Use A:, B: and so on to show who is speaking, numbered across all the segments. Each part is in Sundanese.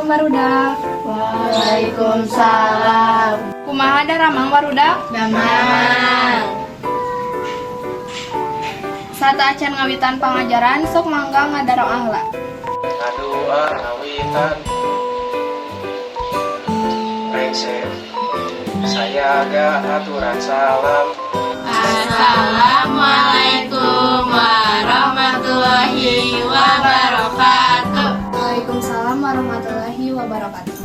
A: Assalamualaikum, barudak.
B: Waalaikumsalam.
A: Kumaha daramang, barudak?
B: Damang.
A: Sateuacan ngawitan pangajaran, sok mangga ngadaroa heula.
C: Ngadoa ngawitan. Rengse. Sayaga aturan salam.
B: Assalamualaikum warahmatullahi wabarakatuh.
A: Waalaikumsalam warahmatullahi wabarakatuh.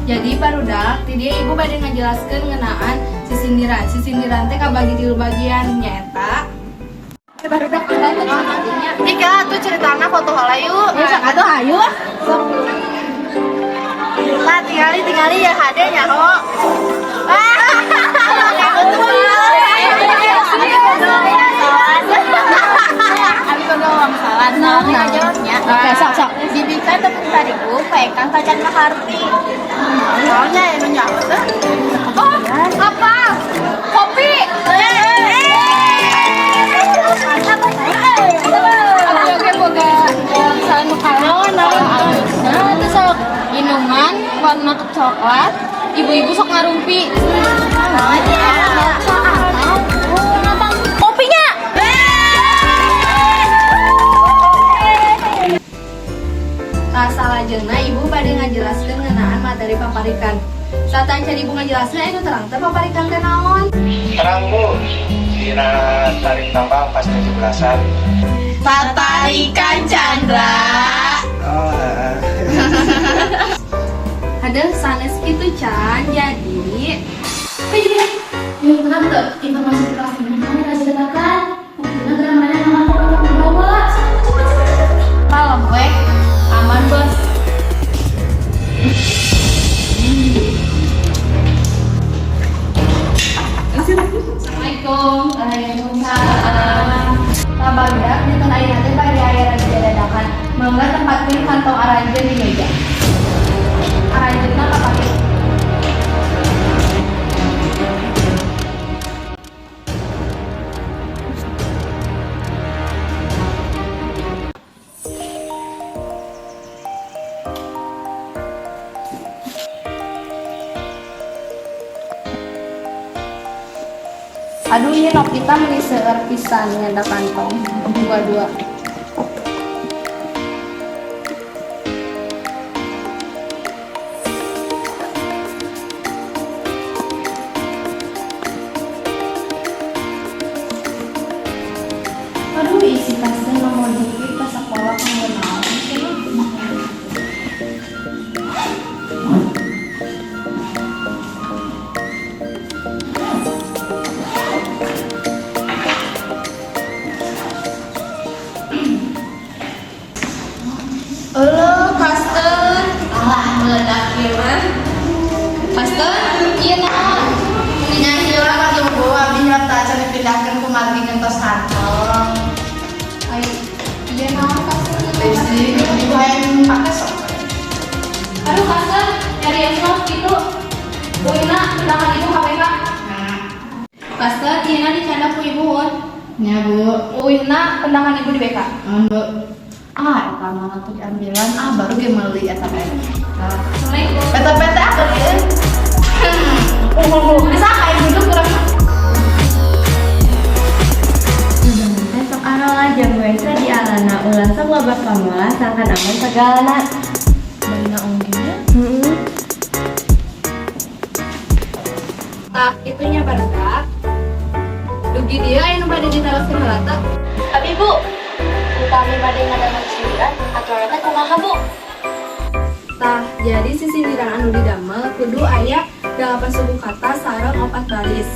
A: Jadi barudak, ti dieu ibu bade ngajelaskeun ngeunaan sisindiran. Sisindiran teh kabagi tilu bagian, nyaeta barudak.
B: Ika tuh ceritana foto heula yuk.
A: Ya, sok atuh, hayu. Sok.
B: Nah, tingali tingali ya hade nyaho. Ah. Abi kudu wangsalan.
A: Oke, sok sok.
B: Bibikan tepung 1000, paekan tacan maharti. Soalnya ya nyaho teh.
A: Oh, apa? Kopi. Abi oge boga wangsalan nu naon naon.
D: Nah, itu sok minuman warna coklat, ibu-ibu sok ngarumpi. Kopinya.
A: Tah, salajengna ibu bade ngajelaskeun ngeunaan materi paparikan. Sateuacan ibu ngajelaskeun, anu terang teh paparikan teh naon?
C: Terang, Bu. Dina tarik tambang pas 17-an.
B: Tatarikan, Chandra.
C: Oh, heeh.
A: Ada sanes kitu, Chan. Jadi
E: Yang tenang tuh, informasi kelas ini kami kasih datakan. Buktinya gerak mana nama orang bawa. Cepet, cepet, cepet.
D: Kalem we, aman, Bos. Assalamualaikum.
A: Waalaikumsalam. Tah, barudak, dinten ayeuna teh bade aya razia dadakan. Mangga tempatkeun kantong aranjeun di meja. Aranjeunna kapake. Aduh, ini Novita meni seueur pisan nyandak kantong. Dua-dua. Aduh, isi tasnya nomor dikit ke sekolah kanggo naon sih mah? Halo, Pastor.
B: Alah, meledak ieu mah.
A: Pastor, iya naon?
B: Nya hilap atuh, Bu, abdi hilap teh acan dipindahkeun ku margi ngentos kantong.
A: Ai, iya naon, Pastor?
B: Lipstick, ibu hayang pake sok.
A: Aduh, Pastor, nyari yang sok gitu. Uina, undangan ibu KPK.
B: Nah,
A: Pastor, iya dicandak ku ibu un.
B: Nya, Bu.
A: Uina, undangan ibu di BK.
B: Nuhun, Bu. Ah, eta mana tuh diambilan, ah baru ge meuli eta teh.
A: Assalamualaikum.
B: Pete-pete ah beulieun.
A: Bisa kayak gitu kurang.
F: Teh sok arola jang WC di alana, ulah sok loba pamola sangkan aman sagalana.
D: Balina oge nya.
F: Heeh.
A: Tah, itunya barudak. Dugi dieu aya nu bade ditaroskeun heula teh?
D: Abi, Bu, upami bade ngadamel sindiran, aturan teh kumaha, Bu?
A: Tah, jadi sisindiran anu didamel kudu aya 8 suku kata sareng 4 baris.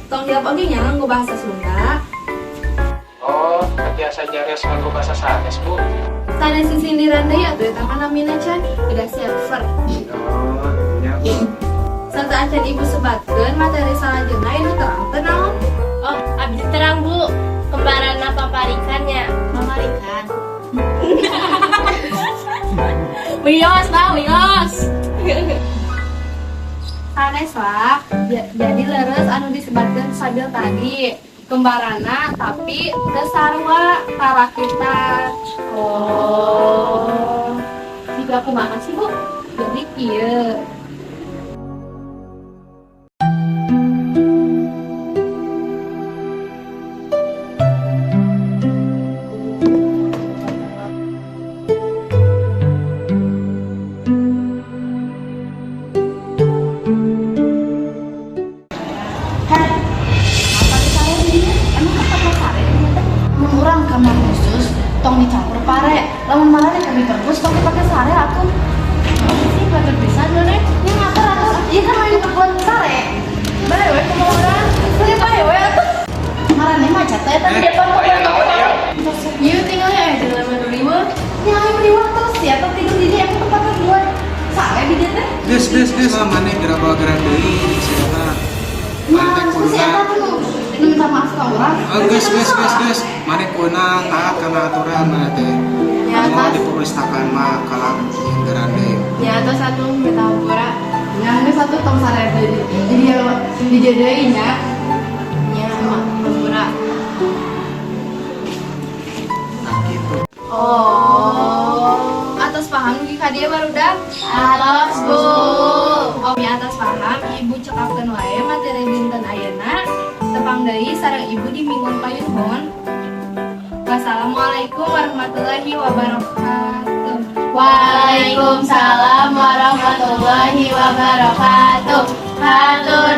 A: Tong hilap oge nya nganggo bahasa Sunda.
C: Oh, biasa nyarios nganggo bahasa sanes, Bu.
A: Sanes sisindiran deui atuh, eta mah namina, Chan, beda server.
C: Oh, nya, Bu.
A: Sateuacan ibu sebatkeun materi salajengna, anu terang teu naon?
D: Oh, abdi terang, Bu. Kembaranna paparikannya.
E: Mamarikan.
D: Wios lah, wios.
A: Sanes lah. Jadi leres anu disebatkeun sabil tadi. Kembarana tapi teu sarua karakitan.
E: Oh. Jika kumaha sih, Bu?
A: Jadi kieu.
B: Heh, apa di sare di dinya? Emang tempat sare di dinya teh? Mun urang kamar khusus tong dicampur pare. Lamun maraneh kami perpus tong dipake sare atuh.
F: Sih batur pisan maneh.
B: Ya ngatur atuh. Ieu kan lain berbuat sare.
F: Bae we kumaha urang. Ya bae we atuh.
B: Maraneh maca teh eta di depan
C: Aya naon ya?
F: Ieu tinggal ya jelema nu riweuh.
B: Ya aing riweuh terus ya atau tidur di dieu emang tempatnya buat sare di dieu teh.
G: Geus geus geus lah maneh geura bawa geura deui si eta.
B: Nah,
G: Maneh teh
B: terus si eta
G: kuduna.
B: tuh nu nu minta maaf ka urang.
G: Oh, geus geus geus geus. Maneh kuduna taat kana aturan maneh teh.
F: Ya,
G: Mau
F: tas.
G: di perpustakaan mah kalah geura deui.
F: Ya atos atuh minta hampura.
B: Nya geus atuh tong sare deui. Jadi ya di dieu deui nya.
F: Nya hampura.
G: Nah gitu.
A: Oh. Atos paham dugi ka dieu barudak?
D: Atos, Bu.
A: Upami atos paham, ibu cekapkeun wae materi dinten ayeuna. Tepang deui sareng ibu di minggu payun. Wassalamualaikum warahmatullahi wabarakatuh.
D: Waalaikumsalam warahmatullahi wabarakatuh. Hatur.